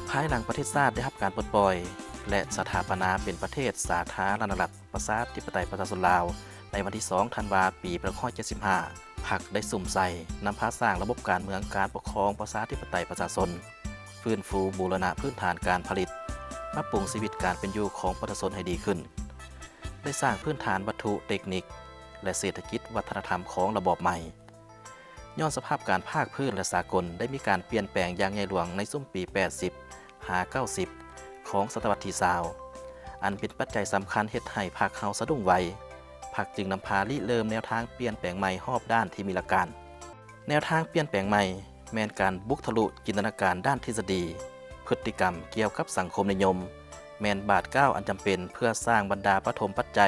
ພາຍຫຼັງປະເທດຊາດໄດ້ຮັບການປົດປ່ອຍ ແລະ ສະຖາປະນາເປັນປະເທດສາທາລະນະລັດ ປະຊາທິປະໄຕປະຊາຊົນລາວ ໃນວັນທີສອງ ທັນວາ ປີໜຶ່ງພັນເກົ້າຮ້ອຍເຈັດສິບຫ້າ ພັກໄດ້ສຸມໃສ່ນຳພາສ້າງລະບົບການເມືອງການປົກຄອງປະຊາທິປະໄຕປະຊາຊົນ, ຟື້ນຟູບູລະນະພື້ນຖານການຜະລິດ, ປັບປຸງຊີວິດການເປັນຢູ່ຂອງປະຊາຊົນໃຫ້ດີຂຶ້ນ, ໄດ້ສ້າງພື້ນຖານວັດຖຸເຕັກນິກ ແລະ ເສດຖະກິດວັດທະນະທຳຂອງລະບອບໃໝ່. ຍ້ອນສະພາບການພາກພື້ນ ແລະ ສາກົນໄດ້ມີການປ່ຽນແປງຢ່າງໃຫຍ່ຫຼວງໃນຊຸມປີແປດສິບ ຫາ ເກົ້າສິບ ຂອງສະຕະວັດທີຊາວ ອັນເປັນປັດໄຈສຳຄັນເຮັດໃຫ້ພັກເຮົາສະດຸ້ງໄວ, ພັກຈຶ່ງນຳພາລິເລີ່ມແນວທາງປ່ຽນແປງໃໝ່ຮອບດ້ານທີ່ມີຫຼັກການ. ແນວທາງປ່ຽນແປງໃໝ່ແມ່ນການບຸກທະລຸຈິນຕະນາການດ້ານທິດສະດີ, ພຶດຕິກຳກ່ຽວກັບສັງຄົມນິຍົມ, ແມ່ນບາດກ້າວອັນຈຳເປັນເພື່ອສ້າງບັນດາປະຖົມປັດໄຈ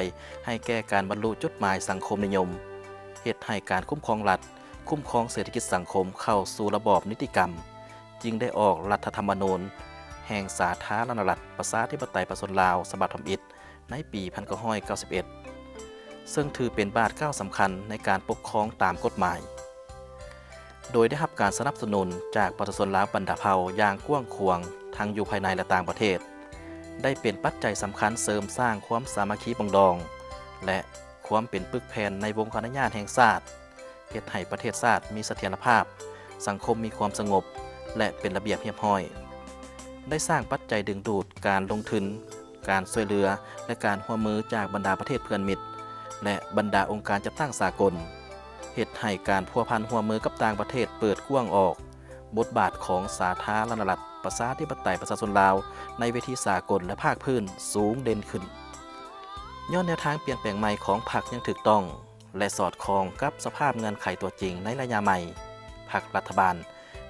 ໃຫ້ແກ່ການບັນລຸຈຸດໝາຍສັງຄົມນິຍົມ, ເຮັດໃຫ້ການຄຸ້ມຄອງລັດ, ຄຸ້ມຄອງເສດຖະກິດສັງຄົມເຂົ້າສູ່ລະບອບນິຕິກຳ, ຈຶ່ງໄດ້ອອກລັດຖະທຳມະນູນແຫ່ງສາທາລະນະລັດ ປະຊາທິປະໄຕປະຊາຊົນລາວ ສະບັບທຳອິດ ໃນປີໜຶ່ງພັນເກົ້າຮ້ອຍເກົ້າສິບເອັດ ເຊິ່ງຖືເປັນບາດກ້າວສຳຄັນໃນການປົກຄອງຕາມກົດໝາຍ. ໂດຍໄດ້ຮັບການສະໜັບສະໜູນຈາກປະຊາຊົນລາວບັນດາເຜົ່າຢ່າງກວ້າງຂວາງ ທັງຢູ່ພາຍໃນ ແລະ ຕ່າງປະເທດ, ໄດ້ເປັນປັດໄຈສຳຄັນເສີມສ້າງຄວາມສາມັກຄີປອງດອງ ແລະ ຄວາມເປັນປຶກແຜ່ນໃນວົງຄະນະຍາດແຫ່ງຊາດ, ເຮັດໃຫ້ປະເທດຊາດມີສະຖຽນລະພາບ, ສັງຄົມມີຄວາມສະຫງົບ ແລະ ເປັນລະບຽບຮຽບຮ້ອຍ. ໄດ້ສ້າງປັດໄຈດຶງດູດການລົງທຶນ, ການຊ່ວຍເຫຼືອ ແລະ ການຮ່ວມມືຈາກບັນດາປະເທດເພື່ອນມິດ ແລະ ບັນດາອົງການຈັດຕັ້ງສາກົນ, ເຮັດໃຫ້ການພົວພັນຮ່ວມມືກັບຕ່າງປະເທດເປີດກວ້າງອອກ, ບົດບາດຂອງສາທາລະນະລັດ ປະຊາທິປະໄຕ ປະຊາຊົນລາວ ໃນເວທີສາກົນ ແລະ ພາກພື້ນສູງເດັ່ນຂຶ້ນ. ຍ້ອນແນວທາງປ່ຽນແປງໃໝ່ຂອງພັກຍັງຖືກຕ້ອງ ແລະ ສອດຄ່ອງກັບສະພາບເງື່ອນໄຂຕົວຈິງໃນໄລຍະໃໝ່, ພັກລັດຖະບານ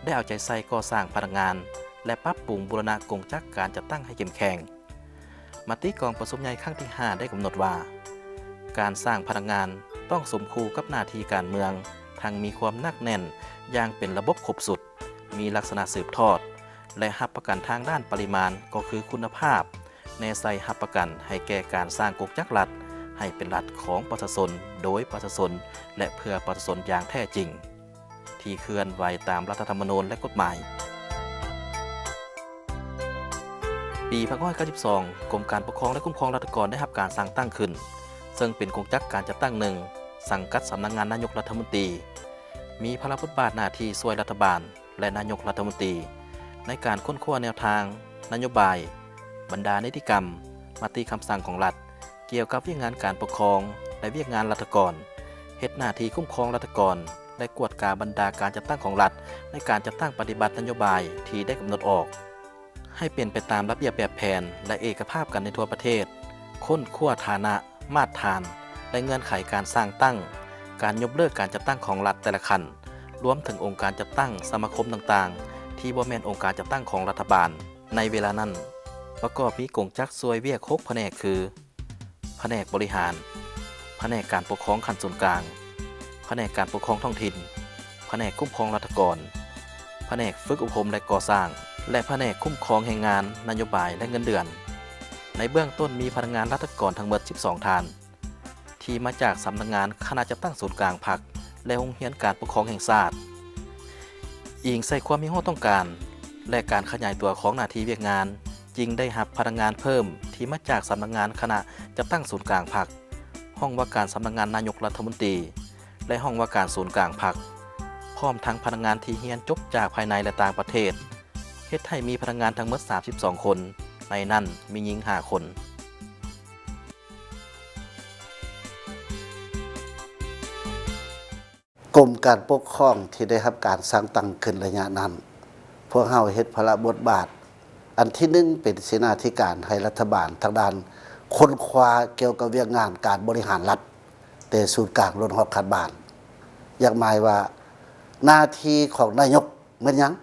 ໄດ້ເອົາໃຈໃສ່ກໍ່ສ້າງພະນັກງານ ແລະ ປັບປຸງບູລະນະກົງຈັກການຈັດຕັ້ງໃຫ້ເຂັ້ມແຂງ. ມະຕິກອງປະຊຸມໃຫຍ່ຄັ້ງທີຫ້າ ໄດ້ກຳນົດວ່າ ການສ້າງພະນັກງານຕ້ອງສົມຄູ່ກັບໜ້າທີ່ການເມືອງ, ທັງມີຄວາມໜັກແໜ້ນຢ່າງເປັນລະບົບຄົບຊຸດ, ມີລັກສະນະສືບທອດ ແລະ ຮັບປະກັນທາງດ້ານປະລິມານ ກໍຄືຄຸນນະພາບ, ແນໃສ່ຮັບປະກັນໃຫ້ແກ່ການສ້າງກົງຈັກລັດ ໃຫ້ເປັນລັດຂອງປະຊາຊົນ, ໂດຍປະຊາຊົນ ແລະ ເພື່ອປະຊາຊົນຢ່າງແທ້ຈິງ, ທີ່ເຄື່ອນໄຫວຕາມລັດຖະທຳມະນູນ ແລະ ກົດໝາຍ. ປີໜຶ່ງພັນເກົ້າຮ້ອຍເກົ້າສິບສອງ ກົມການປົກຄອງ ແລະ ຄຸ້ມຄອງລັດຖະກອນໄດ້ຮັບການສ້າງຕັ້ງຂຶ້ນ, ເຊິ່ງເປັນກົງຈັກການຈັດຕັ້ງໜຶ່ງ ສັງກັດສຳນັກງານນາຍົກລັດຖະມົນຕີ, ມີພາລະບົດບາດໜ້າທີ່ຊ່ວຍລັດຖະບານ ແລະ ນາຍົກລັດຖະມົນຕີ ໃນການຄົ້ນຄວ້າແນວທາງ, ນະໂຍບາຍ, ບັນດານິຕິກຳ, ມະຕິຄຳສັ່ງຂອງລັດ ກ່ຽວກັບວຽກງານການປົກຄອງ ແລະ ວຽກງານລັດຖະກອນ, ເຮັດໜ້າທີ່ຄຸ້ມຄອງລັດຖະກອນ ແລະ ກວດກາບັນດາການຈັດຕັ້ງຂອງລັດ ໃນການຈັດຕັ້ງປະຕິບັດນະໂຍບາຍທີ່ໄດ້ກຳນົດອອກ. ໃຫ້ເປັນໄປຕາມລະບຽບແບບແຜນ ແລະ ເອກະພາບກັນໃນທົ່ວປະເທດ, ຄົ້ນຄວ້າຖານະ, ມາດຖານ ແລະ ເງື່ອນໄຂການສ້າງຕັ້ງ, ການຍົກເລີກການຈັດຕັ້ງຂອງລັດແຕ່ລະຂັ້ນ, ລວມເຖິງອົງການຈັດຕັ້ງສະມາຄົມຕ່າງໆ ທີ່ບໍ່ແມ່ນອົງການຈັດຕັ້ງຂອງລັດຖະບານໃນເວລານັ້ນ, ປະກອບມີກົງຈັກຊ່ວຍວຽກຫົກພະແນກຄື ພະແນກບໍລິຫານ, ພະແນກການປົກຄອງຂັ້ນສູນກາງ, ພະແນກການປົກຄອງທ້ອງຖິ່ນ, ພະແນກຄຸ້ມຄອງລັດຖະກອນ, ພະແນກຝຶກອົບຮົມ ແລະ ກໍ່ສ້າງ ແລະ ພະແນກຄຸ້ມຄອງແຮງງານ, ນະໂຍບາຍ ແລະ ເງິນເດືອນ. ໃນເບື້ອງຕົ້ນມີພະນັກງານລັດຖະກອນທັງໝົດສິບສອງທ່ານ ທີ່ມາຈາກສຳນັກງານຄະນະຈັດຕັ້ງສູນກາງພັກ ແລະ ໂຮງຮຽນການປົກຄອງແຫ່ງຊາດ. ອີງໃສ່ຄວາມຮຽກຮ້ອງຕ້ອງການ ແລະ ການຂະຫຍາຍຕົວຂອງໜ້າທີ່ວຽກງານ, ຈຶ່ງໄດ້ຮັບພະນັກງານເພີ່ມທີ່ມາຈາກສຳນັກງານຄະນະຈັດຕັ້ງສູນກາງພັກ, ຫ້ອງວ່າການສຳນັກງານນາຍົກລັດຖະມົນຕີ ແລະ ຫ້ອງວ່າການສູນກາງພັກ, ພ້ອມທັງພະນັກງານທີ່ຮຽນຈົບຈາກພາຍໃນ ແລະ ຕ່າງປະເທດ, ເຮັດໃຫ້ມີພະນັກງານທັງໝົດສາມສິບສອງຄົນ, ໃນນັ້ນມີຍິງຫ້າຄົນ. ກົມການປົກຄອງທີ່ໄດ້ຮັບການສ້າງຕັ້ງຂຶ້ນໄລຍະນັ້ນ, ພວກເຮົາເຮັດພາລະບົດບາດ ອັນທີໜຶ່ງ ເປັນເສນາທິການໃຫ້ລັດຖະບານທາງດ້ານຄົ້ນຄວ້າກ່ຽວກັບວຽກງານການບໍລິຫານລັດ ແຕ່ສູນກາງລົງຮອດຂັ້ນບ້ານ. ຢາກໝາຍວ່າ ໜ້າທີ່ຂອງນາຍົກແມ່ນຫຍັງ?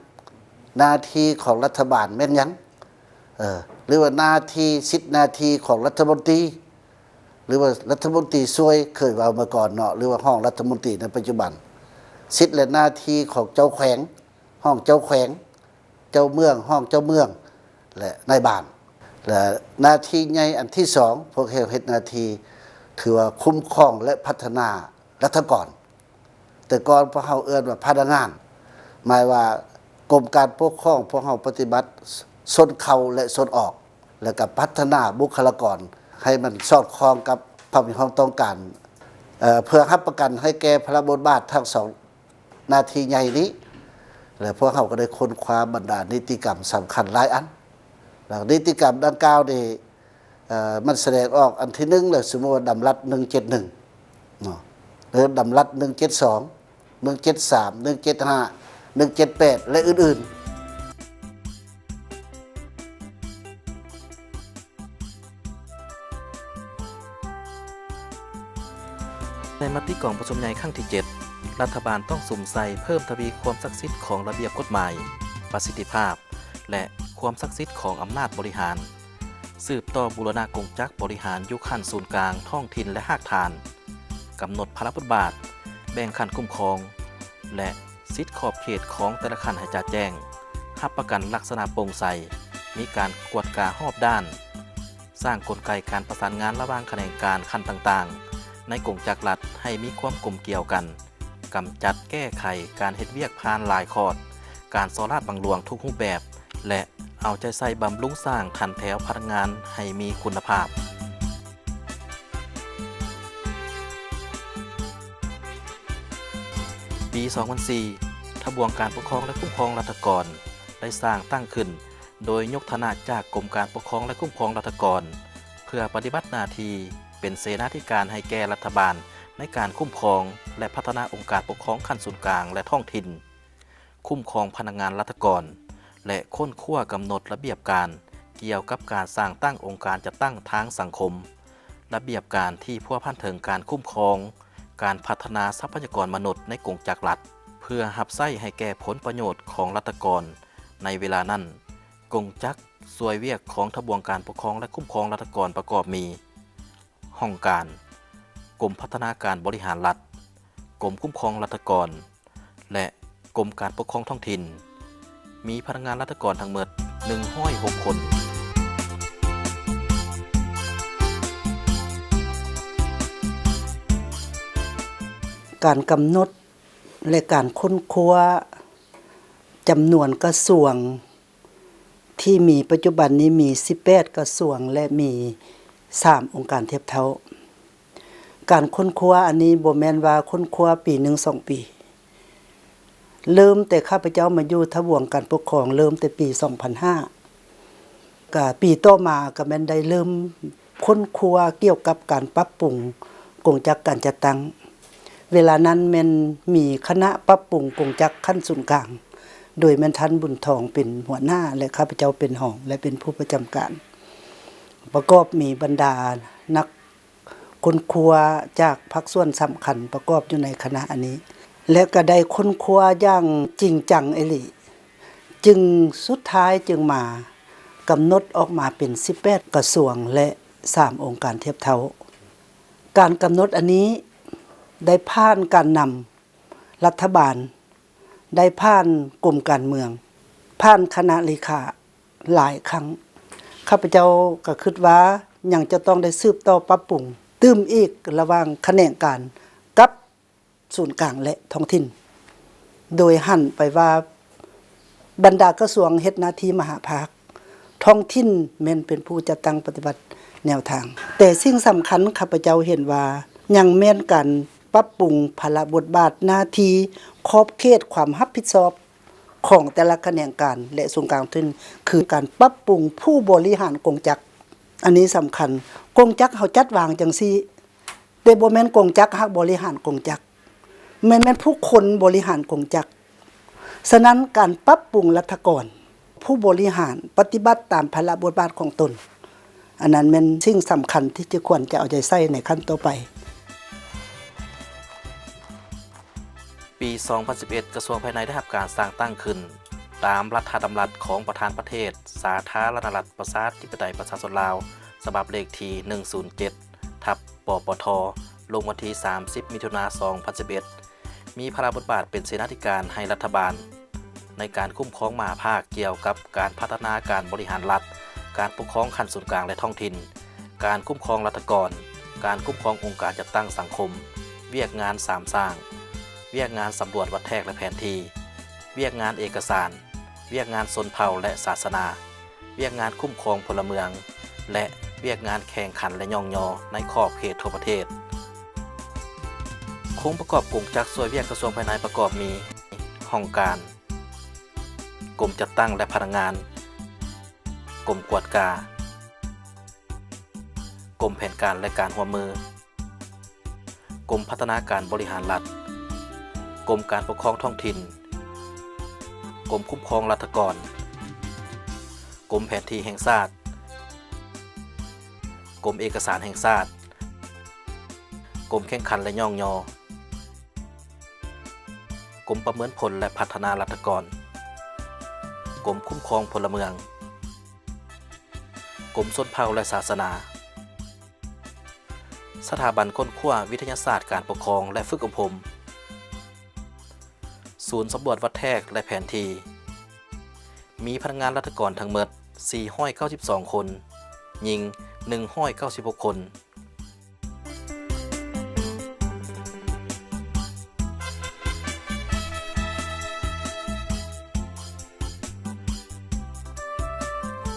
ໜ້າທີ່ຂອງລັດຖະບານແມ່ນຫຍັງ? ເອີ ຫຼືວ່າໜ້າທີ່ ສິດໜ້າທີ່ຂອງລັດຖະມົນຕີ ຫຼືວ່າລັດຖະມົນຕີຊ່ວຍ ເຄີຍເວົ້າມາກ່ອນເນາະ ຫຼືວ່າຮອງລັດຖະມົນຕີໃນປັດຈຸບັນ, ສິດ ແລະ ໜ້າທີ່ຂອງເຈົ້າແຂວງ, ຮອງເຈົ້າແຂວງ, ເຈົ້າເມືອງ, ຮອງເຈົ້າເມືອງ ແລະ ນາຍບ້ານ. ແລະ ໜ້າທີ່ໃຫຍ່ອັນທີສອງ ພວກເຮົາເຮັດໜ້າທີ່ ຖືວ່າຄຸ້ມຄອງ ແລະ ພັດທະນາລັດຖະກອນ. ແຕ່ກ່ອນພວກເຮົາເອີ້ນວ່າພະນັກງານ, ໝາຍວ່າກົມການປົກຄອງພວກເຮົາປະຕິບັດ ຊົນເຂົ້າ ແລະ ຊົນອອກ ແລ້ວກໍພັດທະນາບຸກຄະລາກອນໃຫ້ມັນສອດຄ່ອງກັບຄວາມຕ້ອງການ ເພື່ອຮັບປະກັນໃຫ້ແກ່ພາລະບົດບາດທັງສອງໜ້າທີ່ໃຫຍ່ນີ້ ແລະ ພວກເຮົາກໍໄດ້ຄົ້ນຄວ້າບັນດານິຕິກຳສຳຄັນຫຼາຍອັນ. ແລ້ວນິຕິກຳດັ່ງກ່າວນີ້ ເອີ ມັນສະແດງອອກອັນທີໜຶ່ງ ແລ້ວ ສົມມຸດວ່າດຳລັດໜຶ່ງເຈັດໜຶ່ງເນາະ ຫຼື ດຳລັດໜຶ່ງເຈັດສອງ ໜຶ່ງເຈັດສາມ ໜຶ່ງເຈັດຫ້າ ໜຶ່ງເຈັດແປດ ແລະ ອື່ນໆ. ໃນມະຕິກອງປະຊຸມໃຫຍ່ຄັ້ງທີເຈັດ ລັດຖະບານຕ້ອງສຸມໃສ່ເພີ່ມທະວີຄວາມສັກສິດຂອງລະບຽບກົດໝາຍ, ປະສິດທິພາບ ແລະ ຄວາມສັກສິດຂອງອຳນາດບໍລິຫານ, ສືບຕໍ່ບູລະນະກົງຈັກບໍລິຫານຢູ່ຂັ້ນສູນກາງ, ທ້ອງຖິ່ນ ແລະ ຮາກຖານ, ກຳນົດພາລະບົດບາດ, ແບ່ງຂັ້ນຄຸ້ມຄອງ ແລະ ສິດຂອບເຂດຂອງແຕ່ລະຂັ້ນໃຫ້ຈະແຈ້ງ, ຮັບປະກັນລັກສະນະໂປ່ງໃສ, ມີການກວດກາຮອບດ້ານ, ສ້າງກົນໄກການປະສານງານລະຫວ່າງຂະແໜງການຂັ້ນຕ່າງໆໃນກົງຈັກລັດໃຫ້ມີຄວາມກົມກຽວກັນ, ກຳຈັດແກ້ໄຂການເຮັດວຽກຜ່ານຫຼາຍຂອດ, ການສໍ້ລາດບັງຫຼວງທຸກຮູບແບບ ແລະ ເອົາໃຈໃສ່ບຳລຸງສ້າງຖັນແຖວພະນັກງານໃຫ້ມີຄຸນນະພາບ. ປີສອງພັນສີ່ ທະບວງການປົກຄອງ ແລະ ຄຸ້ມຄອງລັດຖະກອນ ໄດ້ສ້າງຕັ້ງຂຶ້ນໂດຍຍົກຖານະຈາກກົມການປົກຄອງ ແລະ ຄຸ້ມຄອງລັດຖະກອນ ເພື່ອປະຕິບັດໜ້າທີ່ເປັນເສນາທິການໃຫ້ແກ່ລັດຖະບານໃນການຄຸ້ມຄອງ ແລະ ພັດທະນາອົງການປົກຄອງຂັ້ນສູນກາງ ແລະ ທ້ອງຖິ່ນ, ຄຸ້ມຄອງພະນັກງານລັດຖະກອນ ແລະ ຄົ້ນຄວ້າກຳນົດລະບຽບການກ່ຽວກັບການສ້າງຕັ້ງອົງການຈັດຕັ້ງທາງສັງຄົມ, ລະບຽບການທີ່ພົວພັນເຖິງການຄຸ້ມຄອງ, ການພັດທະນາຊັບພະຍາກອນມະນຸດໃນກົງຈັກລັດ ເພື່ອຮັບໃຊ້ໃຫ້ແກ່ຜົນປະໂຫຍດຂອງລັດຖະກອນໃນເວລານັ້ນ. ກົງຈັກຊ່ວຍວຽກຂອງທະບວງການປົກຄອງ ແລະ ຄຸ້ມຄອງລັດຖະກອນປະກອບມີ ຫ້ອງການ, ກົມພັດທະນາການບໍລິຫານລັດ, ກົມຄຸ້ມຄອງລັດຖະກອນ ແລະ ກົມການປົກຄອງທ້ອງຖິ່ນ, ມີພະນັກງານລັດຖະກອນທັງໝົດໜຶ່ງຮ້ອຍຫົກຄົນ. ການກຳນົດ ແລະ ການຄົ້ນຄວ້າຈຳນວນກະຊວງ ທີ່ມີປັດຈຸບັນນີ້ມີສິບແປດກະຊວງ ແລະ ມີສາມອົງການທຽບເທົ່າ. ການຄົ້ນຄວ້າອັນນີ້ບໍ່ແມ່ນວ່າຄົ້ນຄວ້າປີໜຶ່ງສອງປີ, ເລີ່ມແຕ່ຂ້າພະເຈົ້າມາຢູ່ທະບວງການປົກຄອງ ເລີ່ມແຕ່ປີສອງພັນຫ້າ ກະປີຕໍ່ມາກະແມ່ນໄດ້ເລີ່ມ ຄົ້ນຄວ້າກ່ຽວກັບການປັບປຸງກົງຈັກການຈັດຕັ້ງ. ເວລານັ້ນແມ່ນມີຄະນະປັບປຸງກົງຈັກຂັ້ນສູນກາງ ໂດຍແມ່ນທ່ານບຸນທອງເປັນຫົວໜ້າ ແລະ ຂ້າພະເຈົ້າເປັນຮອງ ແລະ ເປັນຜູ້ປະຈຳການ. ປະກອບມີບັນດານັກຄົ້ນຄວ້າຈາກພາກສ່ວນສຳຄັນປະກອບຢູ່ໃນຄະນະອັນນີ້ ແລະ ກະໄດ້ຄົ້ນຄວ້າຢ່າງຈິງຈັງອີ່ຫຼີ. ຈຶ່ງສຸດທ້າຍຈຶ່ງມາກຳນົດອອກມາເປັນສິບແປດກະຊວງ ແລະ ສາມອົງການທຽບເທົ່າ. ການກຳນົດອັນນີ້ໄດ້ຜ່ານການນຳລັດຖະບານ, ໄດ້ຜ່ານກົມການເມືອງ, ຜ່ານຄະນະເລຂາຫຼາຍຄັ້ງ. ຂ້າພະເຈົ້າກໍຄິດວ່າຍັງຈະຕ້ອງໄດ້ສືບຕໍ່ປັບປຸງຕື່ມອີກລະຫວ່າງຂະແໜງການກັບ ສູນກາງ ແລະ ທ້ອງຖິ່ນ, ໂດຍຫັນໄປວ່າບັນດາກະຊວງເຮັດໜ້າທີ່ມະຫາພາກ, ທ້ອງຖິ່ນແມ່ນເປັນຜູ້ຈັດຕັ້ງປະຕິບັດແນວທາງ. ແຕ່ສິ່ງສຳຄັນຂ້າພະເຈົ້າເຫັນວ່າຍັງແມ່ນການປັບປຸງພາລະບົດບາດໜ້າທີ່ ຂອບເຂດຄວາມຮັບຜິດຊອບຂອງແຕ່ລະຂະແໜງການ ແລະ ສູນກາງທ້ອງຖິ່ນ ຄືການປັບປຸງຜູ້ບໍລິຫານກົງຈັກ. ອັນນີ້ສຳຄັນ, ກົງຈັກເຮົາຈັດວາງຈັ່ງຊີ້ ແຕ່ບໍ່ແມ່ນກົງຈັກຫາກບໍລິຫານກົງຈັກ, ແມ່ນ ແມ່ນຜູ້ຄົນບໍລິຫານກົງຈັກ. ສະນັ້ນ ການປັບປຸງລັດຖະກອນ, ຜູ້ບໍລິຫານປະຕິບັດຕາມພາລະບົດບາດຂອງຕົນ, ອັນນັ້ນແມ່ນສິ່ງສຳຄັນທີ່ຈະຄວນຈະເອົາໃຈໃສ່ໃນຂັ້ນຕໍ່ໄປ. ປີສອງພັນສິບເອັດ ກະຊວງພາຍໃນໄດ້ຮັບການສ້າງຕັ້ງຂຶ້ນຕາມລັດຖະດຳລັດຂອງປະທານປະເທດ ສາທາລະນະລັດ ປະຊາທິປະໄຕ ປະຊາຊົນລາວ ສະບັບເລກທີໜຶ່ງສູນເຈັດ ທັບ ປປທ ລົງວັນທີສາມສິບ ມິຖຸນາ ສອງພັນສິບເອັດ ມີພາລະບົດບາດເປັນເສນາທິການໃຫ້ລັດຖະບານ ໃນການຄຸ້ມຄອງມະຫາພາກກ່ຽວກັບການພັດທະນາການບໍລິຫານລັດ, ການປົກຄອງຂັ້ນສູນກາງ ແລະ ທ້ອງຖິ່ນ, ການຄຸ້ມຄອງລັດຖະກອນ, ການຄຸ້ມຄອງອົງການຈັດຕັ້ງສັງຄົມ, ວຽກງານສາມສ້າງ, ວຽກງານສຳຫຼວດວັດແທກ ແລະ ແຜນທີ່, ວຽກງານເອກະສານ, ວຽກງານຊົນເຜົ່າ ແລະ ສາສະໜາ, ວຽກງານຄຸ້ມຄອງພົນລະເມືອງ ແລະ ວຽກງານແຂ່ງຂັນ ແລະ ຍ້ອງຍໍໃນຂອບເຂດທົ່ວປະເທດ. ໂຄງປະກອບກົງຈັກຊ່ວຍວຽກກະຊວງພາຍໃນປະກອບມີ ຫ້ອງການ, ກົມຈັດຕັ້ງ ແລະ ພະນັກງານ, ກົມກວດກາ, ກົມແຜນການ ແລະ ການຮ່ວມມື, ກົມພັດທະນາການບໍລິຫານລັດ, ກົມການປົກຄອງທ້ອງຖິ່ນ, ກົມຄຸ້ມຄອງລັດຖະກອນ, ກົມແຜນທີ່ແຫ່ງຊາດ, ກົມເອກະສານແຫ່ງຊາດ, ກົມແຂ່ງຂັນ ແລະ ຍ້ອງຍໍ, ກົມປະເມີນຜົນ ແລະ ພັດທະນາລັດຖະກອນ, ກົມຄຸ້ມຄອງພົນລະເມືອງ, ກົມຊົນເຜົ່າ ແລະ ສາສະໜາ. ສະຖາບັນຄົ້ນຄວ້າວິທະຍາສາດການປົກຄອງ ແລະ ຝຶກອົບຮົມ, ສູນສຳຫຼວດວັດແທກ ແລະ ແຜນທີ່, ມີພະນັກງານລັດຖະກອນທັງໝົດ ສີ່ຮ້ອຍເກົ້າສິບສອງຄົນ, ຍິງ ໜຶ່ງຮ້ອຍເກົ້າສິບຫົກຄົນ.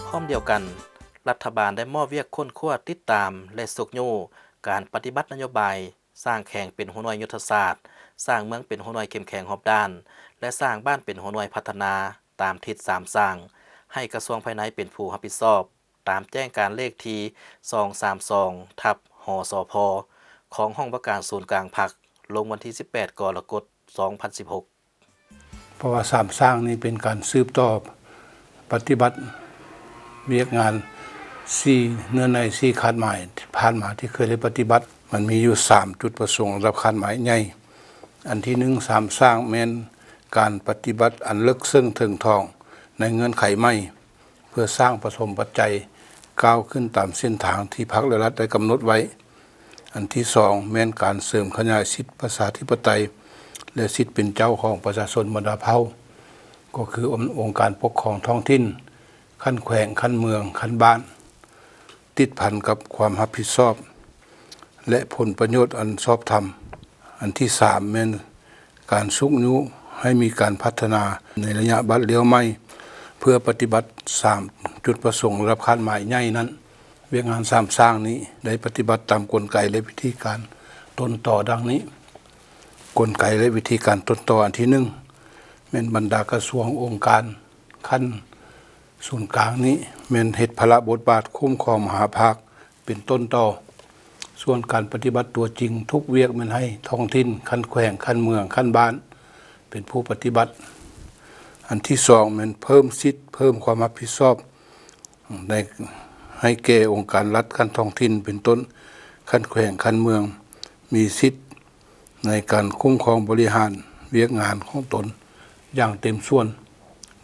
ພ້ອມດຽວກັນ, ລັດຖະບານໄດ້ມອບວຽກຄົ້ນຄວ້າ, ຕິດຕາມ ແລະ ຊຸກຍູ້ການປະຕິບັດນະໂຍບາຍ ສ້າງແຂວງເປັນຫົວໜ່ວຍຍຸດທະສາດ, ສ້າງເມືອງເປັນຫົວໜ່ວຍເຂັ້ມແຂງຮອບດ້ານ ແລະ ສ້າງບ້ານເປັນຫົວໜ່ວຍພັດທະນາຕາມທິດສາມສ້າງ ໃຫ້ກະຊວງພາຍໃນເປັນຜູ້ຮັບຜິດຊອບ ຕາມແຈ້ງການເລກທີສອງສາມສອງ ທັບ ຫສພ ຂອງຫ້ອງວ່າການສູນກາງພັກ ລົງວັນທີສິບແປດ ກໍລະກົດ ສອງພັນສິບຫົກ. ເພາະວ່າສາມສ້າງນີ້ເປັນການສືບຕໍ່ປະຕິບັດວຽກງານສີ່ເນື້ອໃນ ສີ່ຄາດໝາຍ ທີ່ຜ່ານມາທີ່ເຄີຍໄດ້ປະຕິບັດ. ມັນມີຢູ່ສາມຈຸດປະສົງລະດັບຄາດໝາຍໃຫຍ່. ອັນທີໜຶ່ງ, ສາມສ້າງແມ່ນການປະຕິບັດອັນເລິກເຊິ່ງເຖິງຖອງໃນເງື່ອນໄຂໃໝ່ ເພື່ອສ້າງປະຖົມປັດໄຈ ກ້າວຂຶ້ນຕາມເສັ້ນທາງທີ່ພັກ ແລະ ລັດໄດ້ກຳນົດໄວ້. ອັນທີສອງ ແມ່ນການເສີມຂະຫຍາຍສິດປະຊາທິປະໄຕ ແລະ ສິດເປັນເຈົ້າຂອງປະຊາຊົນບັນດາເຜົ່າ, ກໍຄືອົງ ອົງການປົກຄອງທ້ອງຖິ່ນ ຂັ້ນແຂວງ, ຂັ້ນເມືອງ, ຂັ້ນບ້ານ, ຕິດພັນກັບຄວາມຮັບຜິດຊອບ ແລະ ຜົນປະໂຫຍດອັນຊອບທຳ. ອັນທີສາມ ແມ່ນການຊຸກຍູ້ໃຫ້ມີການພັດທະນາໃນໄລຍະບາດລ້ຽວໃໝ່ ເພື່ອປະຕິບັດສາມຈຸດປະສົງລະດັບຄາດໝາຍໃຫຍ່ນັ້ນ. ວຽກງານສາມສ້າງນີ້ໄດ້ປະຕິບັດຕາມກົນໄກ ແລະ ວິທີການຕົ້ນຕໍດັ່ງນີ້. ກົນໄກ ແລະ ວິທີການຕົ້ນຕໍອັນທີໜຶ່ງ ແມ່ນບັນດາກະຊວງ, ອົງການຂັ້ນສູນກາງນີ້ ແມ່ນເຮັດພາລະບົດບາດຄຸ້ມຄອງມະຫາພາກເປັນຕົ້ນຕໍ. ສ່ວນການປະຕິບັດຕົວຈິງທຸກວຽກແມ່ນໃຫ້ທ້ອງຖິ່ນ, ຂັ້ນແຂວງ, ຂັ້ນເມືອງ, ຂັ້ນບ້ານ ເປັນຜູ້ປະຕິບັດ. ອັນທີສອງ ແມ່ນເພີ່ມສິດ, ເພີ່ມຄວາມຮັບຜິດຊອບ ໃນ ໃຫ້ແກ່ອົງການລັດຂັ້ນທ້ອງຖິ່ນ ເປັນຕົ້ນ ຂັ້ນແຂວງ, ຂັ້ນເມືອງ ມີສິດໃນການຄຸ້ມຄອງບໍລິຫານວຽກງານຂອງຕົນຢ່າງເຕັມສ່ວນ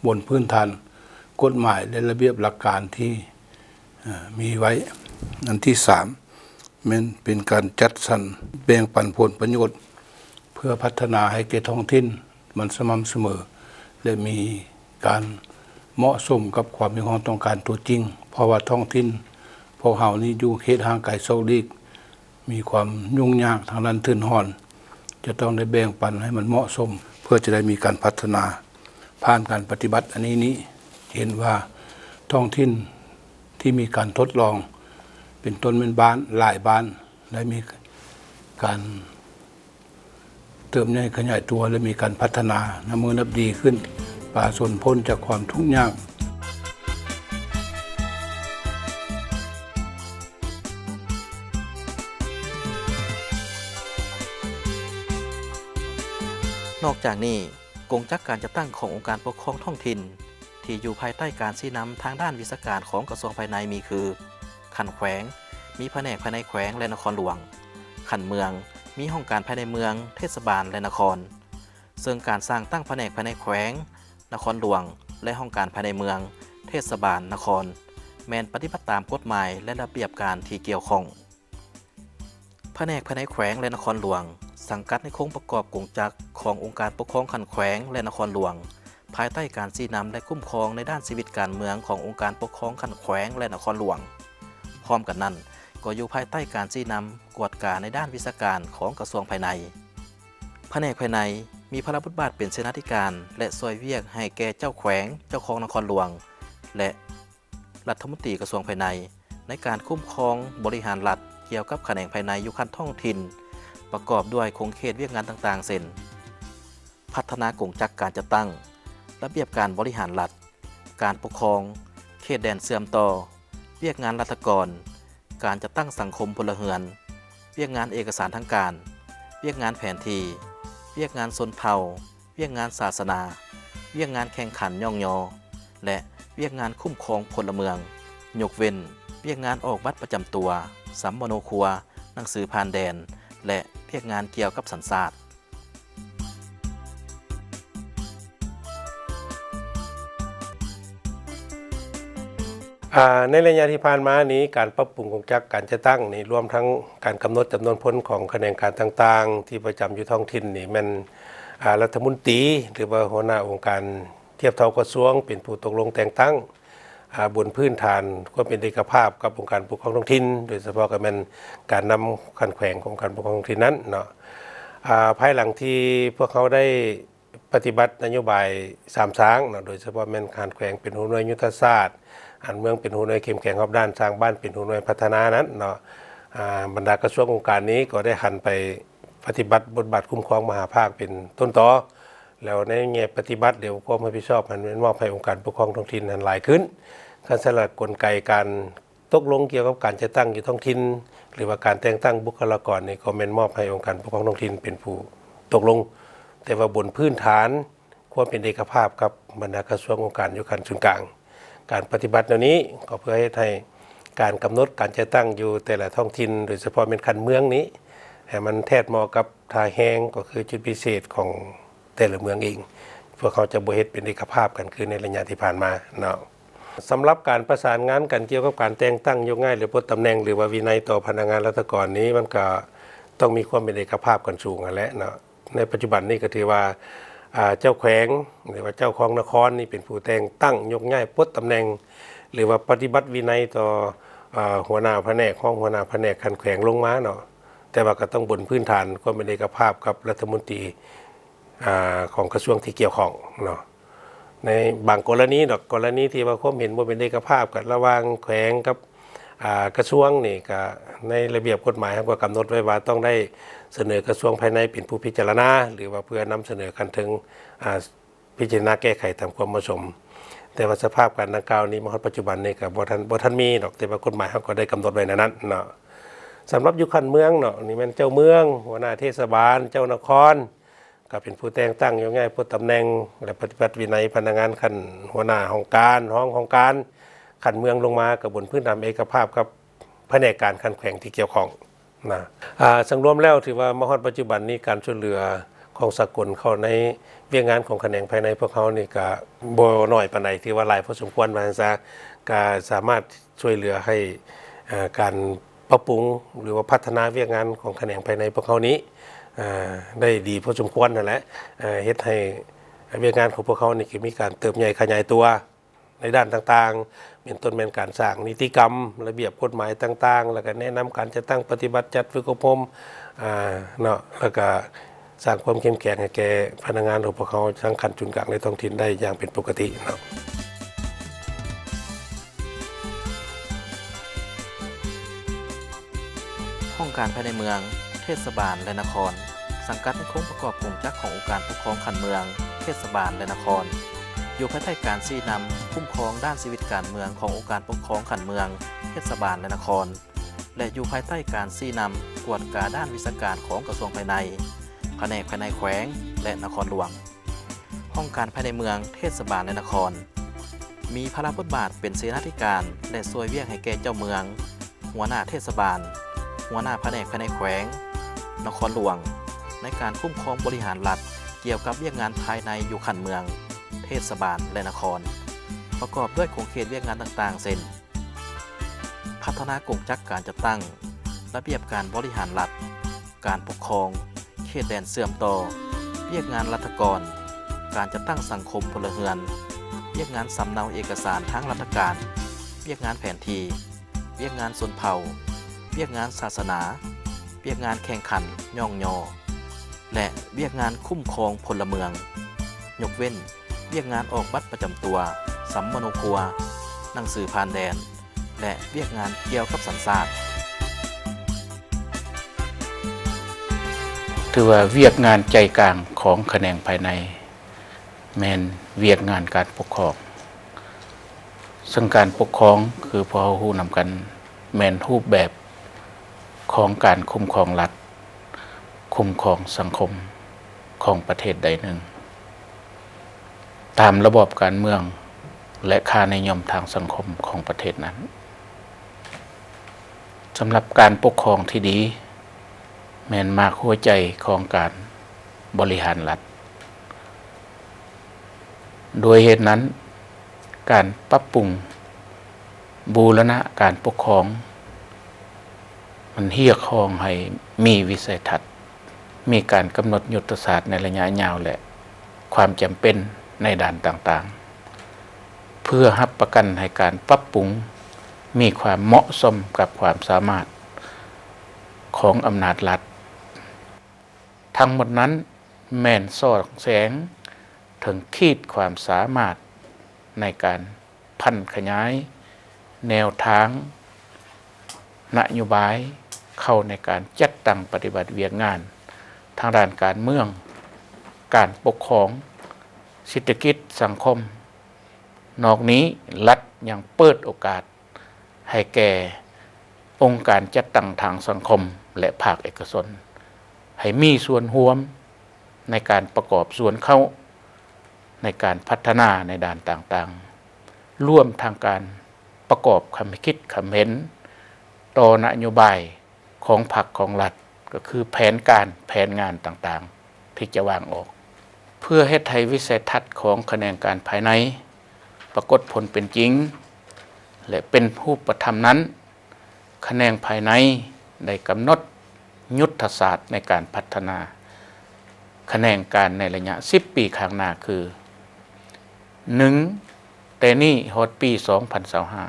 ບົນພື້ນຖານກົດໝາຍ ແລະ ລະບຽບຫຼັກການທີ່ ເອີ ມີໄວ້. ອັນທີສາມ ແມ່ນເປັນການຈັດສັນແບ່ງປັນຜົນປະໂຫຍດ ເພື່ອພັດທະນາໃຫ້ແກ່ທ້ອງຖິ່ນ ມັນສະໝ່ຳສະເໝີ ແລະ ມີການເໝາະສົມກັບຄວາມມີຄວາມຕ້ອງການຕົວຈິງ, ເພາະວ່າທ້ອງຖິ່ນພວກເຮົານີ້ຢູ່ເຂດຫ່າງໄກສອກຫຼີກ, ມີຄວາມຫຍຸ້ງຍາກທາງດ້ານທຶນຮອນ, ຈະຕ້ອງໄດ້ແບ່ງປັນໃຫ້ມັນເໝາະສົມ ເພື່ອຈະໄດ້ມີການພັດທະນາ. ຜ່ານການປະຕິບັດອັນນີ້ນີ້ ເຫັນວ່າທ້ອງຖິ່ນທີ່ມີການທົດລອງ ເປັນຕົ້ນແມ່ນບ້ານ, ຫຼາຍບ້ານ ໄດ້ມີການ ເຕີບໃຫຍ່ຂະຫຍາຍຕົວ ແລະ ມີການພັດທະນານັບມື້ນັບດີຂຶ້ນ, ປະຊາຊົນພົ້ນຈາກຄວາມທຸກຍາກ. ນອກຈາກນີ້, ກົງຈັກການຈັດຕັ້ງຂອງອົງການປົກຄອງທ້ອງຖິ່ນ ທີ່ຢູ່ພາຍໃຕ້ການຊີ້ນຳທາງດ້ານວິຊາການຂອງກະຊວງພາຍໃນມີຄື ຂັ້ນແຂວງ, ມີພະແນກພາຍໃນແຂວງ ແລະ ນະຄອນຫຼວງ, ຂັ້ນເມືອງ, ມີຫ້ອງການພາຍໃນເມືອງ, ເທດສະບານ ແລະ ນະຄອນ. ເຊິ່ງການສ້າງຕັ້ງພະແນກພາຍໃນແຂວງ, ນະຄອນຫຼວງ ແລະ ຫ້ອງການພາຍໃນເມືອງ, ເທດສະບານ, ນະຄອນ ແມ່ນປະຕິບັດຕາມກົດໝາຍ ແລະ ລະບຽບການທີ່ກ່ຽວຂ້ອງ. ພະແນກພາຍໃນແຂວງ ແລະ ນະຄອນຫຼວງ ສັງກັດໃນໂຄງປະກອບກົງຈັກຂອງອົງການປົກຄອງຂັ້ນແຂວງ ແລະ ນະຄອນຫຼວງ ພາຍໃຕ້ການຊີ້ນຳ ແລະ ຄຸ້ມຄອງໃນດ້ານຊີວິດການເມືອງຂອງອົງການປົກຄອງຂັ້ນແຂວງ ແລະ ນະຄອນຫຼວງ. ພ້ອມກັນນັ້ນ, ກໍຢູ່ພາຍໃຕ້ການຊີ້ນຳ, ກວດກາໃນດ້ານວິຊາການຂອງກະຊວງພາຍໃນ. ພະແນກພາຍໃນມີພາລະບົດບາດເປັນເສນາທິການ ແລະ ຊ່ອຍວຽກໃຫ້ແກ່ເຈົ້າແຂວງ, ເຈົ້າຄອງນະຄອນຫຼວງ ແລະ ລັດຖະມົນຕີກະຊວງພາຍໃນ ໃນການຄຸ້ມຄອງບໍລິຫານລັດກ່ຽວກັບຂະແໜງພາຍໃນຢູ່ຂັ້ນທ້ອງຖິ່ນ ປະກອບດ້ວຍຂົງເຂດວຽກງານຕ່າງໆ ເຊັ່ນ ພັດທະນາກົງຈັກການຈັດຕັ້ງ, ລະບຽບການບໍລິຫານລັດ, ການປົກຄອງ, ເຂດແດນເຊື່ອມຕໍ່, ວຽກງານລັດຖະກອນ, ການຈັດຕັ້ງສັງຄົມພົນລະເຮືອນ, ວຽກງານເອກະສານທາງການ, ວຽກງານແຜນທີ່, ວຽກງານຊົນເຜົ່າ, ວຽກງານສາສະໜາ, ວຽກງານແຂ່ງຂັນຍ້ອງຍໍ ແລະ ວຽກງານຄຸ້ມຄອງພົນລະເມືອງ, ຍົກເວັ້ນວຽກງານອອກບັດປະຈຳຕົວ, ສຳມະໂນຄົວ, ໜັງສືຜ່ານແດນ ແລະ ວຽກງານກ່ຽວກັບສັນຊາດ. ອາ ໃນໄລຍະທີ່ຜ່ານມານີ້ ການປັບປຸງກົງຈັກການຈັດຕັ້ງນີ້ ລວມທັງການກຳນົດຈຳນວນພົນຂອງຂະແໜງການຕ່າງໆ ທີ່ປະຈຳຢູ່ທ້ອງຖິ່ນນີ້ ແມ່ນ ອາ ລັດຖະມົນຕີ ຫຼືວ່າຫົວໜ້າອົງການທຽບເທົ່າກະຊວງ ເປັນຜູ້ຕົກລົງແຕ່ງຕັ້ງ ອາ ບົນພື້ນຖານຄວາມເປັນເອກະພາບກັບອົງການປົກຄອງທ້ອງຖິ່ນ, ໂດຍສະເພາະກໍແມ່ນການນຳຂັ້ນແຂວງຂອງອົງການປົກຄອງທ້ອງຖິ່ນນັ້ນເນາະ. ອາ ພາຍຫຼັງທີ່ພວກເຮົາໄດ້ປະຕິບັດນະໂຍບາຍສາມສ້າງເນາະ, ໂດຍສະເພາະແມ່ນຂັ້ນແຂວງເປັນຫົວໜ່ວຍຍຸດທະສາດ, ອັນເມືອງເປັນຫົວໜ່ວຍເຂັ້ມແຂງຮອບດ້ານ, ສ້າງບ້ານເປັນຫົວໜ່ວຍພັດທະນານັ້ນເນາະ, ອາ ບັນດາກະຊວງອົງການນີ້ກໍໄດ້ຫັນໄປປະຕິບັດບົດບາດຄຸ້ມຄອງມະຫາພາກເປັນຕົ້ນຕໍ. ແລ້ວໃນແງ່ປະຕິບັດ ແລ້ວຄວາມຮັບຜິດຊອບຫັ້ນແມ່ນມອບໃຫ້ອົງການປົກຄອງທ້ອງຖິ່ນຫັ້ນຫຼາຍຂຶ້ນ. ຄັນຊັ້ນລະ ກົນໄກການຕົກລົງກ່ຽວກັບການຈັດຕັ້ງຢູ່ທ້ອງຖິ່ນ ຫຼືວ່າການແຕ່ງຕັ້ງບຸກຄະລາກອນນີ້ ກໍແມ່ນມອບໃຫ້ອົງການປົກຄອງທ້ອງຖິ່ນເປັນຜູ້ຕົກລົງ, ແຕ່ວ່າບົນພື້ນຖານຄວາມເປັນເອກະພາບກັບບັນດາກະຊວງອົງການຢູ່ຂັ້ນສູນກາງ. ການປະຕິບັດແນວນີ້ກໍເພື່ອເຮັດໃຫ້ການກຳນົດການຈັດຕັ້ງຢູ່ແຕ່ລະທ້ອງຖິ່ນ ໂດຍສະເພາະແມ່ນຂັ້ນເມືອງນີ້ ໃຫ້ມັນແທດເໝາະກັບທ່າແຮງ ກໍຄືຈຸດພິເສດຂອງແຕ່ລະເມືອງເອງ. ພວກເຮົາຈະບໍ່ເຮັດເປັນເອກະພາບກັນຄືໃນໄລຍະທີ່ຜ່ານມາເນາະ. ສຳລັບການປະສານງານກັນກ່ຽວກັບການແຕ່ງຕັ້ງໂຍກຍ້າຍ ຫຼື ປົດຕຳແໜ່ງ ຫຼືວ່າວິໄນຕໍ່ພະນັກງານລັດຖະກອນນີ້ ມັນກໍຕ້ອງມີຄວາມເປັນເອກະພາບກັນສູງຫັ້ນແຫຼະເນາະ. ໃນປັດຈຸບັນນີ້ກໍຖືວ່າ ອາ ເຈົ້າແຂວງ ຫຼືວ່າເຈົ້າຄອງນະຄອນນີ້ເປັນຜູ້ແຕ່ງຕັ້ງໂຍກຍ້າຍປົດຕຳແໜ່ງ ຫຼືວ່າປະຕິບັດວິໄນຕໍ່ ອາ ຫົວໜ້າພະແນກ, ຮອງຫົວໜ້າພະແນກຂັ້ນແຂວງລົງມາເນາະ, ແຕ່ວ່າກໍຕ້ອງບົນພື້ນຖານຄວາມເປັນເອກະພາບກັບລັດຖະມົນຕີ ອາ ຂອງກະຊວງທີ່ກ່ຽວຂ້ອງເນາະ. ໃນບາງກໍລະນີດອກ, ກໍລະນີທີ່ວ່າຄວາມເຫັນບໍ່ເປັນເອກະພາບກັນລະຫວ່າງແຂວງກັບ ອາ ກະຊວງນີ້ ກະໃນລະບຽບກົດໝາຍເຮົາກໍກຳນົດໄວ້ວ່າຕ້ອງໄດ້ສະເໜີກະຊວງພາຍໃນເປັນຜູ້ພິຈາລະນາ ຫຼືວ່າເພື່ອນຳສະເໜີຂັ້ນເທິງ ອາ ພິຈາລະນາແກ້ໄຂຕາມຄວາມເໝາະສົມ. ແຕ່ວ່າສະພາບການດັ່ງກ່າວນີ້ມາຮອດປັດຈຸບັນນີ້ກໍບໍ່ທັນ ບໍ່ທັນມີດອກ, ແຕ່ວ່າກົດໝາຍເຮົາກໍໄດ້ກຳນົດໄວ້ໃນນັ້ນເນາະ. ສຳລັບຢູ່ຂັ້ນເມືອງເນາະ, ນີ້ແມ່ນເຈົ້າເມືອງ, ຫົວໜ້າເທດສະບານ, ເຈົ້ານະຄອນ, ກໍເປັນຜູ້ແຕ່ງຕັ້ງໂຍກຍ້າຍປົດຕຳແໜ່ງ ແລະ ປະຕິບັດວິໄນພະນັກງານຂັ້ນຫົວໜ້າຫ້ອງການ, ຮອງຫ້ອງການຂັ້ນເມືອງລົງມາ ກໍບົນພື້ນຖານເອກະພາບກັບພະແນກການຂັ້ນແຂວງທີ່ກ່ຽວຂ້ອງນະ. ອາ ສັງລວມແລ້ວຖືວ່າມາຮອດປັດຈຸບັນນີ້ ການຊ່ວຍເຫຼືອຂອງສາກົນເຂົ້າໃນວຽກງານຂອງຂະແໜງພາຍໃນພວກເຮົານີ້ ກະບໍ່ໜ້ອຍປານໃດ, ຖືວ່າຫຼາຍພໍສົມຄວນວ່າຊັ້ນຊະ, ກະສາມາດຊ່ວຍເຫຼືອໃຫ້ ອາ ການ ປັບປຸງ ຫຼືວ່າພັດທະນາວຽກງານຂອງຂະແໜງພາຍໃນພວກເຮົານີ້ ເອີ ໄດ້ດີພໍສົມຄວນຫັ້ນແຫຼະ. ເອີ ເຮັດໃຫ້ວຽກງານຂອງພວກເຮົານີ້ກໍມີການເຕີບໃຫຍ່ຂະຫຍາຍຕົວໃນດ້ານຕ່າງໆ ເປັນຕົ້ນແມ່ນການສ້າງນິຕິກຳ, ລະບຽບກົດໝາຍຕ່າງໆ, ແລ້ວກໍແນະນຳການຈັດຕັ້ງປະຕິບັດ, ຈັດຝຶກອົບຮົມ ອາ ເນາະ, ແລ້ວກໍ ສ້າງຄວາມເຂັ້ມແຂງໃຫ້ແກ່ພະນັກງານຂອງພວກເຮົາທັງຂັ້ນສູນກາງ ແລະ ທ້ອງຖິ່ນໄດ້ຢ່າງເປັນປົກກະຕິເນາະ. ຫ້ອງການພາຍໃນເມືອງ, ເທດສະບານ ແລະ ນະຄອນ ສັງກັດໃນໂຄງປະກອບກົງຈັກຂອງອົງການປົກຄອງຂັ້ນເມືອງ, ເທດສະບານ ແລະ ນະຄອນ, ຢູ່ພາຍໃຕ້ການຊີ້ນຳຄຸ້ມຄອງດ້ານຊີວິດການເມືອງຂອງອົງການປົກຄອງຂັ້ນເມືອງ, ເທດສະບານ ແລະ ນະຄອນ. ແລະ ຢູ່ພາຍໃຕ້ການຊີ້ນຳກວດກາດ້ານວິຊາການຂອງກະຊວງພາຍໃນ, ພະແນກພາຍໃນແຂວງ ແລະ ນະຄອນຫຼວງ. ຫ້ອງການພາຍໃນເມືອງ, ເທດສະບານ ແລະ ນະຄອນ ມີພາລະບົດບາດເປັນເສນາທິການ ແລະ ຊ່ວຍວຽກໃຫ້ແກ່ເຈົ້າເມືອງ, ຫົວໜ້າເທດສະບານ, ຫົວໜ້າພະແນກພາຍໃນແຂວງ, ນະຄອນຫຼວງ ໃນການຄຸ້ມຄອງບໍລິຫານລັດກ່ຽວກັບວຽກງານພາຍໃນຢູ່ຂັ້ນເມືອງ, ເທດສະບານ ແລະ ນະຄອນ ປະກອບດ້ວຍຂົງເຂດວຽກງານຕ່າງໆ ເຊັ່ນ ພັດທະນາກົງຈັກການຈັດຕັ້ງ, ລະບຽບການບໍລິຫານລັດ, ການປົກຄອງ, ເຂດແດນເຊື່ອມຕໍ່, ວຽກງານລັດຖະກອນ, ການຈັດຕັ້ງສັງຄົມພົນລະເຮືອນ, ວຽກງານສຳເນົາເອກະສານທາງລັດຖະການ, ວຽກງານແຜນທີ່, ວຽກງານຊົນເຜົ່າ, ວຽກງານສາສະໜາ, ວຽກງານແຂ່ງຂັນຍ້ອງຍໍ ແລະ ວຽກງານຄຸ້ມຄອງພົນລະເມືອງ, ຍົກເວັ້ນວຽກງານອອກບັດປະຈຳຕົວ, ສຳມະໂນຄົວ, ໜັງສືຜ່ານແດນ ແລະ ວຽກງານກ່ຽວກັບສັນຊາດ. ຖືວ່າວຽກງານໃຈກາງຂອງຂະແໜງພາຍໃນ ແມ່ນວຽກງານການປົກຄອງ. ເຊິ່ງການປົກຄອງ ຄືພວກເຮົາຮູ້ນຳກັນ ແມ່ນຮູບແບບຂອງການຄຸ້ມຄອງລັດ, ຄຸ້ມຄອງສັງຄົມຂອງປະເທດໃດໜຶ່ງ ຕາມລະບອບການເມືອງ ແລະ ຄ່ານິຍົມທາງສັງຄົມຂອງປະເທດນັ້ນ. ສຳລັບການປົກຄອງທີ່ດີ ແມ່ນໝາກຫົວໃຈຂອງການບໍລິຫານລັດ. ໂດຍເຫດນັ້ນ, ການປັບປຸງບູລະນະການປົກຄອງ ມັນຮຽກຮ້ອງໃຫ້ມີວິໄສທັດ, ມີການກຳນົດຍຸດທະສາດໃນໄລຍະຍາວ ແລະ ຄວາມຈຳເປັນໃນດ້ານຕ່າງໆ ເພື່ອຮັບປະກັນໃຫ້ການປັບປຸງມີຄວາມເໝາະສົມກັບຄວາມສາມາດຂອງອຳນາດລັດ. ທັງໝົດນັ້ນແມ່ນສ່ອງແສງເຖິງຂີດຄວາມສາມາດໃນການຜັນຂະຫຍາຍແນວທາງນະໂຍບາຍເຂົ້າໃນການຈັດຕັ້ງປະຕິບັດວຽກງານທາງດ້ານການເມືອງ, ການປົກຄອງ, ເສດຖະກິດ, ສັງຄົມ. ນອກນີ້, ລັດຍັງເປີດໂອກາດ ໃຫ້ແກ່ອົງການຈັດຕັ້ງທາງສັງຄົມ ແລະ ພາກເອກະຊົນ ໃຫ້ມີສ່ວນຮ່ວມໃນການປະກອບສ່ວນເຂົ້າໃນການພັດທະນາໃນດ້ານຕ່າງໆ, ລວມທັງການປະກອບຄຳຄິດຄຳເຫັນຕໍ່ນະໂຍບາຍຂອງພັກຂອງລັດ, ກໍຄືແຜນການ, ແຜນງານຕ່າງໆ ທີ່ຈະວາງອອກ ເພື່ອເຮັດໃຫ້ວິໄສທັດຂອງຂະແໜງການພາຍໃນປາກົດຜົນເປັນຈິງ ແລະ ເປັນຮູບປະທຳນັ້ນ, ຂະແໜງພາຍໃນໄດ້ກຳນົດຍຸດທະສາດໃນການພັດທະນາຂະແໜງການໃນໄລຍະສິບປີຂ້າງໜ້າຄື ໜຶ່ງ ແຕ່ນີ້ຮອດປີສອງພັນຊາວຫ້າ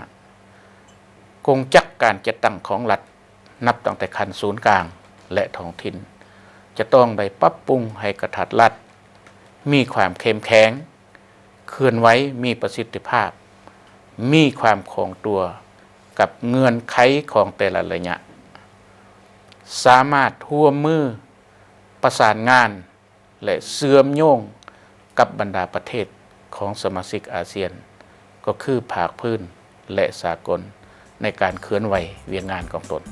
ກົງຈັກການຈັດຕັ້ງຂອງລັດ ນັບຕັ້ງແຕ່ຂັ້ນສູນກາງ ແລະ ທ້ອງຖິ່ນ ຈະຕ້ອງໄດ້ປັບປຸງໃຫ້ກະທັດລັດ ມີຄວາມເຂັ້ມແຂງ, ເຄື່ອນໄຫວ, ມີປະສິດທິພາບ, ມີຄວາມຄ່ອງຕົວກັບເງື່ອນໄຂຂອງແຕ່ລະໄລຍະ, ສາມາດຮ່ວມມືປະສານງານ ແລະ ເຊື່ອມໂຍງກັບບັນດາປະເທດຂອງສະມາຊິກອາຊຽນ, ກໍຄືພາກພື້ນ ແລະ ສາກົນ ໃນການເຄື່ອນໄຫວວຽກງານຂອງຕົນ.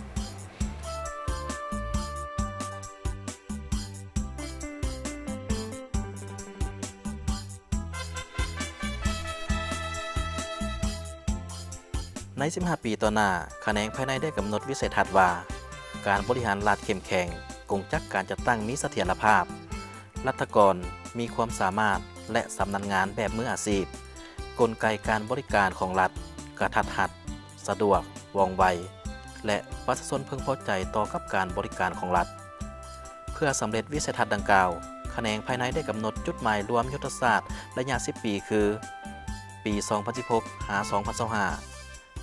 ໃນສິບຫ້າປີຕໍ່ໜ້າ, ຂະແໜງພາຍໃນໄດ້ກຳນົດວິໄສທັດວ່າ ການບໍລິຫານລັດເຂັ້ມແຂງ, ກົງຈັກການຈັດຕັ້ງມີສະຖຽນລະພາບ, ລັດຖະກອນມີຄວາມສາມາດ ແລະ ຊຳນານງານແບບມືອາຊີບ, ກົນໄກການບໍລິການຂອງລັດກະທັດຮັດ, ສະດວກ, ວ່ອງໄວ ແລະ ປະຊາຊົນເພິ່ງພໍໃຈຕໍ່ກັບການບໍລິການຂອງລັດ. ເພື່ອສຳເລັດວິໄສທັດດັ່ງກ່າວ, ຂະແໜງພາຍໃນໄດ້ກຳນົດຈຸດໝາຍລວມຍຸດທະສາດໄລຍະສິບປີຄື ປີສອງພັນສິບຫົກ ຫາ ສອງພັນຊາວຫ້າ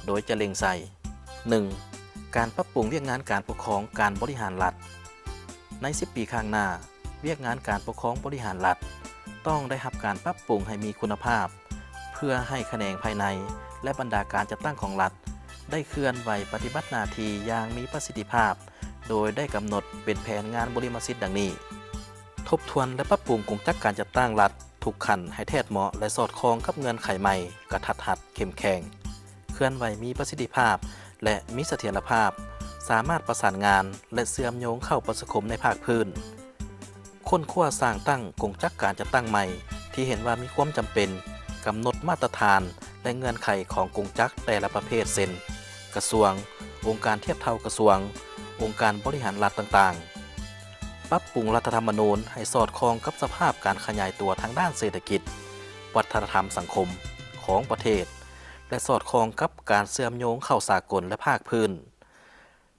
ໂດຍຈະເລັ່ງໃສ່ ໜຶ່ງ ການປັບປຸງວຽກງານການປົກຄອງການບໍລິຫານລັດ. ໃນສິບປີຂ້າງໜ້າ, ວຽກງານການປົກຄອງບໍລິຫານລັດ ຕ້ອງໄດ້ຮັບການປັບປຸງໃຫ້ມີຄຸນນະພາບ ເພື່ອໃຫ້ຂະແໜງພາຍໃນ ແລະ ບັນດາການຈັດຕັ້ງຂອງລັດ ໄດ້ເຄື່ອນໄຫວປະຕິບັດໜ້າທີ່ຢ່າງມີປະສິດທິພາບ ໂດຍໄດ້ກຳນົດເປັນແຜນງານບຸລິມະສິດດັ່ງນີ້: ທົບທວນ ແລະ ປັບປຸງກົງຈັກການຈັດຕັ້ງລັດທຸກຂັ້ນໃຫ້ແທດເໝາະ ແລະ ສອດຄ່ອງກັບເງື່ອນໄຂໃໝ່, ກະທັດຮັດ, ເຂັ້ມແຂງ, ເຄື່ອນໄຫວມີປະສິດທິພາບ ແລະ ມີສະຖຽນລະພາບ, ສາມາດປະສານງານ ແລະ ເຊື່ອມໂຍງເຂົ້າປະຊາຄົມໃນພາກພື້ນ. ຄົ້ນຄວ້າສ້າງຕັ້ງກົງຈັກການຈັດຕັ້ງໃໝ່ທີ່ເຫັນວ່າມີຄວາມຈຳເປັນ, ກຳນົດມາດຕະຖານ ແລະ ເງື່ອນໄຂຂອງກົງຈັກແຕ່ລະປະເພດ ເຊັ່ນ ກະຊວງ, ອົງການທຽບເທົ່າກະຊວງ, ອົງການບໍລິຫານລັດຕ່າງໆ. ປັບປຸງລັດຖະທຳມະນູນໃຫ້ສອດຄ່ອງກັບສະພາບການຂະຫຍາຍຕົວທາງດ້ານເສດຖະກິດ, ວັດທະນະທຳສັງຄົມຂອງປະເທດ ແລະ ສອດຄ່ອງກັບການເຊື່ອມໂຍງເຂົ້າສາກົນ ແລະ ພາກພື້ນ.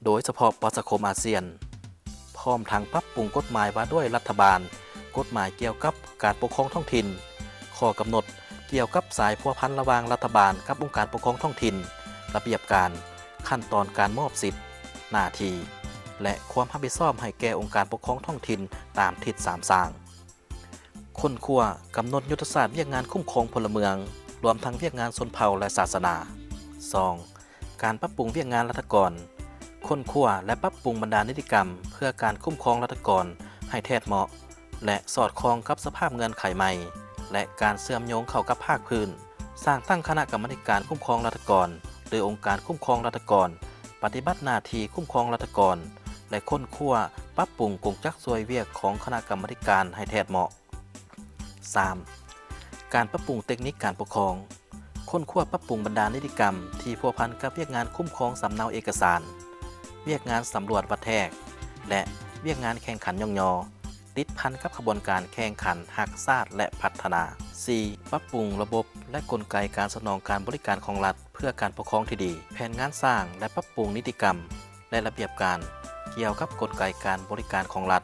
ໂດຍສະເພາະປະຊາຄົມອາຊຽນ, ພ້ອມທັງປັບປຸງກົດໝາຍວ່າດ້ວຍລັດຖະບານ, ກົດໝາຍກ່ຽວກັບການປົກຄອງທ້ອງຖິ່ນ, ຂໍ້ກຳນົດກ່ຽວກັບສາຍພົວພັນລະຫວ່າງລັດຖະບານກັບອົງການປົກຄອງທ້ອງຖິ່ນ, ລະບຽບການ, ຂັ້ນຕອນການມອບສິດ, ໜ້າທີ່ ແລະ ຄວາມຮັບຜິດຊອບໃຫ້ແກ່ອົງການປົກຄອງທ້ອງຖິ່ນຕາມທິດສາມສ້າງ. ຄົ້ນຄວ້າກຳນົດຍຸດທະສາດວຽກງານຄຸ້ມຄອງພົນລະເມືອງ, ລວມທັງວຽກງານຊົນເຜົ່າ ແລະ ສາສະໜາ. ສອງ ການປັບປຸງວຽກງານລັດຖະກອນ, ຄົ້ນຄວ້າ ແລະ ປັບປຸງບັນດານິຕິກຳເພື່ອການຄຸ້ມຄອງລັດຖະກອນໃຫ້ແທດເໝາະ ແລະ ສອດຄ່ອງກັບສະພາບເງື່ອນໄຂໃໝ່ ແລະ ການເຊື່ອມໂຍງເຂົ້າກັບພາກພື້ນ. ສ້າງຕັ້ງຄະນະກຳມາທິການຄຸ້ມຄອງລັດຖະກອນ ຫຼື ອົງການຄຸ້ມຄອງລັດຖະກອນ ປະຕິບັດໜ້າທີ່ຄຸ້ມຄອງລັດຖະກອນ ແລະ ຄົ້ນຄວ້າ ປັບປຸງກົງຈັກຊ່ວຍວຽກຂອງຄະນະກຳມາທິການໃຫ້ແທດເໝາະ. ສາມ ການປັບປຸງເຕັກນິກການປົກຄອງ, ຄົ້ນຄວ້າປັບປຸງບັນດານິຕິກຳທີ່ພົວພັນກັບວຽກງານຄຸ້ມຄອງສຳເນົາເອກະສານ, ວຽກງານສຳຫຼວດວັດແທກ ແລະ ວຽກງານແຂ່ງຂັນຍ້ອງຍໍ ຕິດພັນກັບຂະບວນການແຂ່ງຂັນຮັກຊາດ ແລະ ພັດທະນາ. ສີ່ ປັບປຸງລະບົບ ແລະ ກົນໄກການສະໜອງການບໍລິການຂອງລັດເພື່ອການປົກຄອງທີ່ດີ, ແຜນງານສ້າງ ແລະ ປັບປຸງນິຕິກຳ ແລະ ລະບຽບການກ່ຽວກັບກົນໄກການບໍລິການຂອງລັດ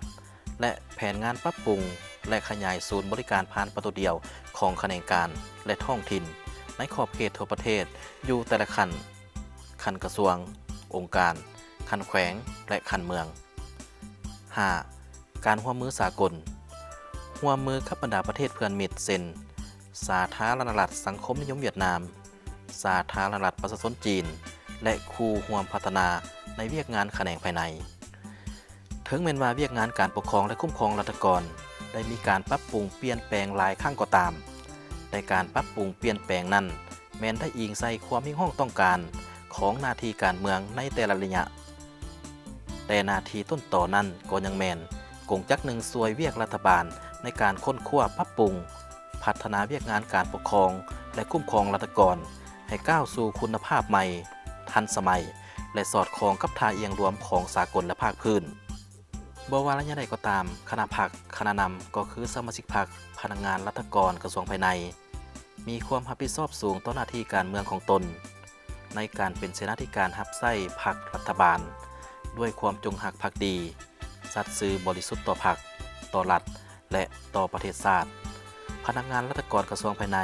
ແລະ ແຜນງານປັບປຸງ ແລະ ຂະຫຍາຍສູນບໍລິການຜ່ານປະຕູດຽວຂອງຂະແໜງການ ແລະ ທ້ອງຖິ່ນໃນຂອບເຂດທົ່ວປະເທດ ຢູ່ແຕ່ລະຂັ້ນ, ຂັ້ນກະຊວງ, ອົງການ, ຂັ້ນແຂວງ ແລະ ຂັ້ນເມືອງ. ຫ້າ ການຮ່ວມມືສາກົນ, ຮ່ວມມືກັບບັນດາປະເທດເພື່ອນມິດ ເຊັ່ນ ສາທາລະນະລັດສັງຄົມນິຍົມຫວຽດນາມ, ສາທາລະນະລັດປະຊາຊົນຈີນ ແລະ ຄູ່ຮ່ວມພັດທະນາໃນວຽກງານຂະແໜງພາຍໃນ. ເຖິງແມ່ນວ່າວຽກງານການປົກຄອງ ແລະ ຄຸ້ມຄອງລັດຖະກອນໄດ້ມີການປັບປຸງປ່ຽນແປງຫຼາຍຄັ້ງກໍຕາມ, ແຕ່ການປັບປຸງປ່ຽນແປງນັ້ນແມ່ນໄດ້ອີງໃສ່ຄວາມຮຽກຮ້ອງຕ້ອງການຂອງໜ້າທີ່ການເມືອງໃນແຕ່ລະໄລຍະ. ແຕ່ໜ້າທີ່ຕົ້ນຕໍນັ້ນກໍຍັງແມ່ນກົງຈັກໜຶ່ງຊ່ວຍວຽກລັດຖະບານໃນການຄົ້ນຄວ້າ, ປັບປຸງ, ພັດທະນາວຽກງານການປົກຄອງ ແລະ ຄຸ້ມຄອງລັດຖະກອນໃຫ້ກ້າວສູ່ຄຸນນະພາບໃໝ່, ທັນສະໄໝ ແລະ ສອດຄ່ອງກັບທ່າອ່ຽງລວມຂອງສາກົນ ແລະ ພາກພື້ນ. ບໍ່ວ່າໄລຍະໃດກໍຕາມ, ຄະນະພັກ, ຄະນະນຳ ກໍຄືສະມາຊິກພັກ, ພະນັກງານລັດຖະກອນກະຊວງພາຍໃນ ມີຄວາມຮັບຜິດຊອບສູງຕໍ່ໜ້າທີ່ການເມືອງຂອງຕົນ ໃນການເປັນເສນາທິການຮັບໃຊ້ພັກລັດຖະບານ ດ້ວຍຄວາມຈົງຮັກພັກດີ, ສັດຊື່ບໍລິສຸດຕໍ່ພັກ, ຕໍ່ລັດ ແລະ ຕໍ່ປະເທດຊາດ. ພະນັກງານລັດຖະກອນກະຊວງພາຍໃນ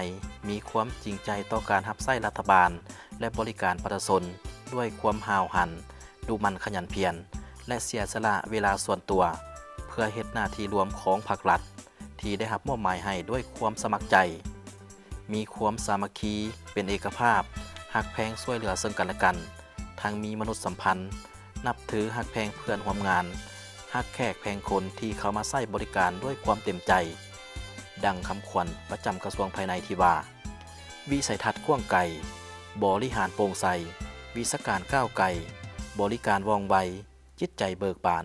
ມີຄວາມຈິງໃຈຕໍ່ການຮັບໃຊ້ລັດຖະບານ ແລະ ບໍລິການປະຊາຊົນ ດ້ວຍຄວາມຫ້າວຫັນ, ດຸໝັ່ນຂະຫຍັນພຽນ ແລະ ເສຍສະຫຼະເວລາສ່ວນຕົວ ເພື່ອເຮັດໜ້າທີ່ລວມຂອງພັກລັດ ທີ່ໄດ້ຮັບມອບໝາຍໃຫ້ດ້ວຍຄວາມສະໝັກໃຈ, ມີຄວາມສາມັກຄີ, ເປັນເອກະພາບ, ຮັກແພງຊ່ວຍເຫຼືອເຊິ່ງກັນແລະກັນ, ທັງມີມະນຸດສຳພັນ, ນັບຖືຮັກແພງເພື່ອນຮ່ວມງານ, ຮັກແຂກແຂກຄົນທີ່ເຂົ້າມາໃຊ້ບໍລິການດ້ວຍຄວາມເຕັມໃຈ. ດັ່ງຄຳຂວັນປະຈຳກະຊວງພາຍໃນທີ່ວ່າ, ວິໄສທັດກວ້າງໄກ, ບໍລິຫານໂປ່ງໃສ, ວິຊາການກ້າວໄກ, ບໍລິການວ່ອງໄວ, ຈິດໃຈເບີກບານ.